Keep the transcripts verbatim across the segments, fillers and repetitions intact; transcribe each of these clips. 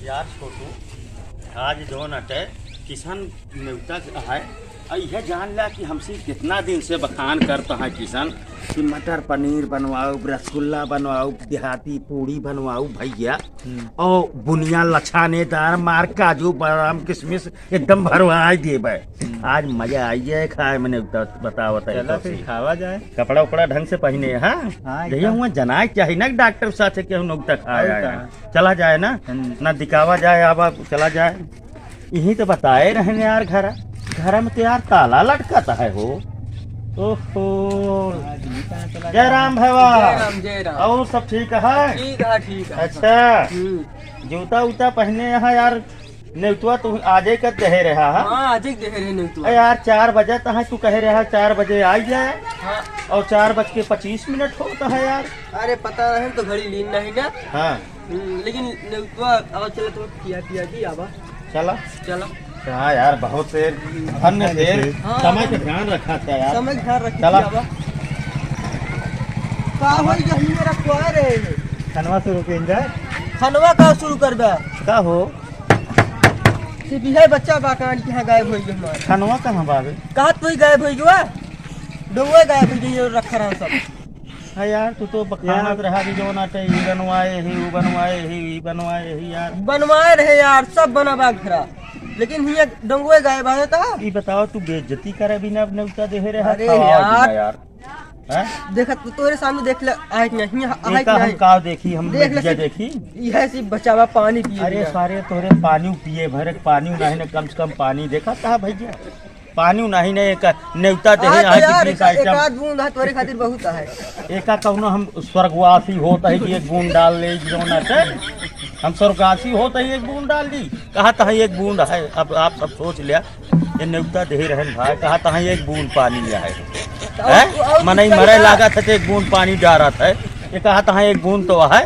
यार छोटू, आज जौन अटे किशन नेवता है, अ इहे जान ला कि हमसे कितना दिन से बखान करता है किशन कि मटर पनीर बनवाओ, रसगुल्ला बनवाओ, देहाती पूड़ी बनवाओ भैया, हम्म। और बुनिया लछानेदार मार काजू बादाम किशमिश एकदम भरवाई देबे। हम्म। आज मजा आई है खाए में, नेवता बतावत है चला तो फिर सही। खावा जाए। कपड़ा उपड़ा ढंग से पहिने, हाँ? हाँ, जहिया एकदम। हुआ जनाए चाही ना डॉक्टर साथे केहू नेवता खाए और आए का? हैं। चला जाए ना, हम्म। ना दिखावा जाए, अब, अब चला जाए। यही तो बताए रहने यार, घर, घर में तो यार ताला लटकता है हो। ओहो। हाँ जी, कहाँ चला जय गया? राम भैया। जय राम, जय राम। और सब ठीक है? ठीक है, ठीक है। अच्छा। हम्म। जूता उता पहने यहाँ यार, नेवतुआ तू आजे का देहे रहा है? हाँ, आजे के देहे रहे नेवतुआ। अरे यार, चार बजे तो है, तू कहे रहा चार बजे आ जाए। हाँ। और चार बज के पच्चीस मिनट होता है यार। अरे पता नहीं, तो घड़ी लीन नहीं ना। हाँ। हम्म, लेकिन नेवतुआ, अब चला तो पिया पिया दी आवा। चला। चला। हाँ यार, बहुत देर, धन्य देर, हाँ, समय हाँ। के ध्यान रखा था यार। समय के ध्यान रखी चला। थी आवा। का होई गया मेरा कुआर है? खनवा शुरू कइल जाए। खनवा का शुरू करबा? का हो? सिर्फ इहे बच्चा बा कान के यहाँ गायब होई गया हमार। खनवा कहाँ बाबे? कहाँ तू ही गायब होई गया? डौवे गायब होई गया, रखा रहा सब। हाँ यार, तू तो बखानत यार। रहा भी जौन आटे, ई बनवाए ही, ऊ बनवाए ही, ई बनवाए ही यार। बनवाए रहे यार, सब बना बा घरा, लेकिन हियाँ डंगुए गायब आ जाता। ई बताओ, तू बेइज्जती करे बिना अब नेवता देहे रहा, अरे खवाओ यार। बिना यार। हैं? देखा, तू तोरे सामने देख ले, आए कि नहीं, आए कि एका हम नहीं। का देखी, हम देख ले, बेइज्जत देखी। यह सी बचावा पानी पिए अरे बिना। सारे तोरे पानी पिए भरे, पानी नहीं ना, कम से कम पानी देखा था भैया। पानी नहीं, नहीं, एक नेवता दे, आज यहाँ तो यार, कितनी एक, एक item। आध बूंद है, तोरे खातिर बहुत है। एका कौनो हम स्वर्गवासी होत है कि एक बूंद डाल ले, जो ना ते। हम स्वर्गवासी होत है, एक बूंद डाल दी। कहा था एक बूंद है, अब आप सब सोच लिया, ये नेवता दे रहन भाई, कहा था एक बूंद पानी है। तो हैं? और, और मनई कुछ मरे करेगा? लागत है तो एक बूंद पानी डारत है, ये कहा था एक बूंद तो है,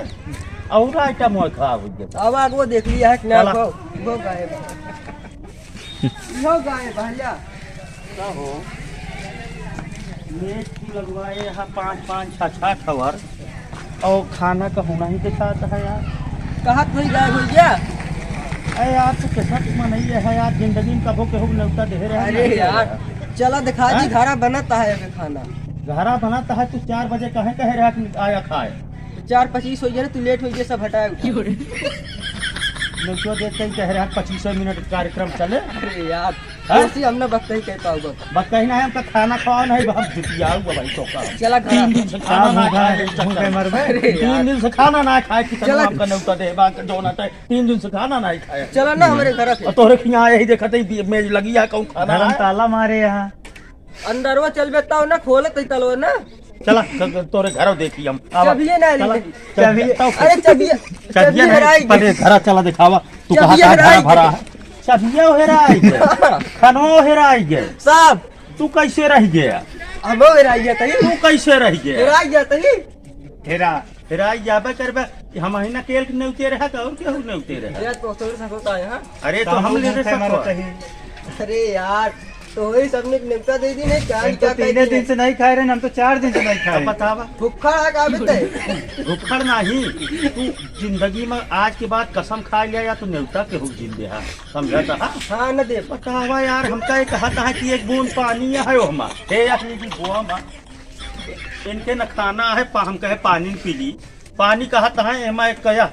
और item हुआ खराब हो गया। अब आग वो देख लिया है कि ना, चला। वो, वो गायब है। इहो गाय भैया। का हो? मेज तू लगवाए यहाँ पाँच पाँच छः छः ठवर और खाना का होना ही के साथ है यार। कहाँ कोई गायब हो गया? अरे यार, तू कैसा तू मनई है यार, जिंदगी में कबो केहू नेवता देहे रहे अरे नहीं यार, रहे। चला दिखा दी, हैं? घरा बनत है अबे खाना। घरा बनत है, तू चार बजे कहे कहे रहा कि आया खाए। चार पच्चीस हो गया ना, तू लेट हो गया, सब हटाए उठा। नेवता देखते ही कह रहा है पच्चीस मिनट कार्यक्रम चले। अरे यार, हाँ? ऐसी हम ना वक्त ही कह पाऊंगा। बस कहीं ना है, हमका खाना खावा नहीं, हम जुटिया हुआ भाई तो का। चला घर। तीन दिन से खाना ना खाए, भूखे मरबे। अरे यार। तीन दिन से खाना ना खाए, कितना चला। हमका नेवता दे, बात जो ना तय, तीन दिन से खाना ना खाए। चला ना हमारे घर पे। और तोहरे के यहाँ यही देखत है, मेज लगी है, कहूँ खाना धर्म है? ताला मारे यहाँ। अंदरवा चलबे तब ना खोलत है तलवा ना। चला, क-, क-, तोरे घरो देखी हम। आवा। चबिये ना चला, ले। चबिये, चबिये। अरे चबिये, चबिये चबिये नहीं, हेराई गए। पहले घरा चला दिखावा। तू चबिये कहा था हेराई घरा भरा गए। है? चबिये हेराई गए। हाँ। खनवा हेराई गए। सब। तू कैसे रह गया? हम हेराई गया तही। तू कैसे रह गया? हेराई गया तही। हेरा। हेराई जाबे करबे। हम ही ना केल के नेवते रहा, तो और केहू नेवते रहा? ये तो तोरे साथ होता है, हाँ? अरे, तो हम ले रहे सब। अरे यार, तो वही सबने नेवता दे दी, नहीं क्या, हम तो क्या तीन दिन से नहीं खाए रहे, हम तो चार दिन से नहीं खाए। अब बतावा। भुक्खड़ है का अभी तक? भुक्खड़ नहीं, तू जिंदगी में आज के बाद कसम खा लिया या तो नेवता केहू जिंदे हा, समझा था? हाँ, न दे। बतावा यार, हमका ये कहा था कि एक बूंद पानी है हो हमार। हे यार, ये भी बुआ माँ, इनके न खाना है, पा-, हम कहे पानी पी ली। पानी कहत हैं, एमा एक कया,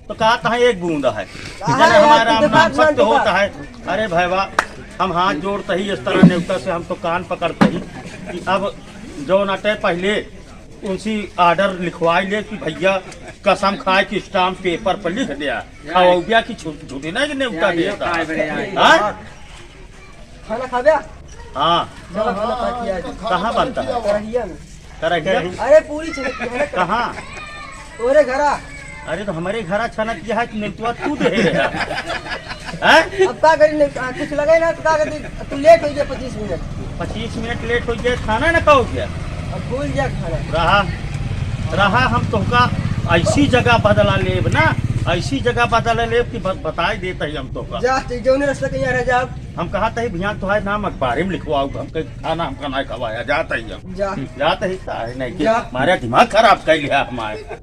तो कहत हैं, एक बूंद है। कहाँ जने है हमारा तुमके पास नाम भक्त होता है। अरे भैया, हम हाथ जोड़ते ही इस तरह नेवता से हम तो कान पकड़ते ही कि अब जौन अटे पहले उनसे order लिखवाई ले कि भैया कसम खाए कि stamp paper पर लिख दिया, खाओ गया कि छु-, छुट्टी नहीं कि नेवता देता। हाँ? खाना खाबे? हाँ। चलो, खाना खा के आ जाओ। कहाँ बनता है? करहिया में। करहिया? अरे, पूरी छनक है ना। कहाँ? तोरे घरा। अरे, तो हमारे घरा छनक है कि नेवतवा तू दे रहे है? हैं? अब का करी, नहीं, आ, कुछ लगे ना, तो का करी, तू late हो गया पच्चीस मिनट। पच्चीस मिनट late हो गया, खाना ना खाओ क्या? अब भूल जा खाना। रहा, रहा, हम तोहका ऐसी जगह बदला लेब ना, ऐसी जगह बदला लेब कि ब-, बताई देत ही हम तोहका। जा, तू जौने रास्ता के यहाँ रह जा। हम कहा तही, "भैया, तोहार नाम अखबारे में लिखवाओ, हम कहीं खाना हमका ना खवाया, जात ही हम।" जा। जात ही, काहे नहीं के जा। हमारा दिमाग खराब कर लिया हमारे।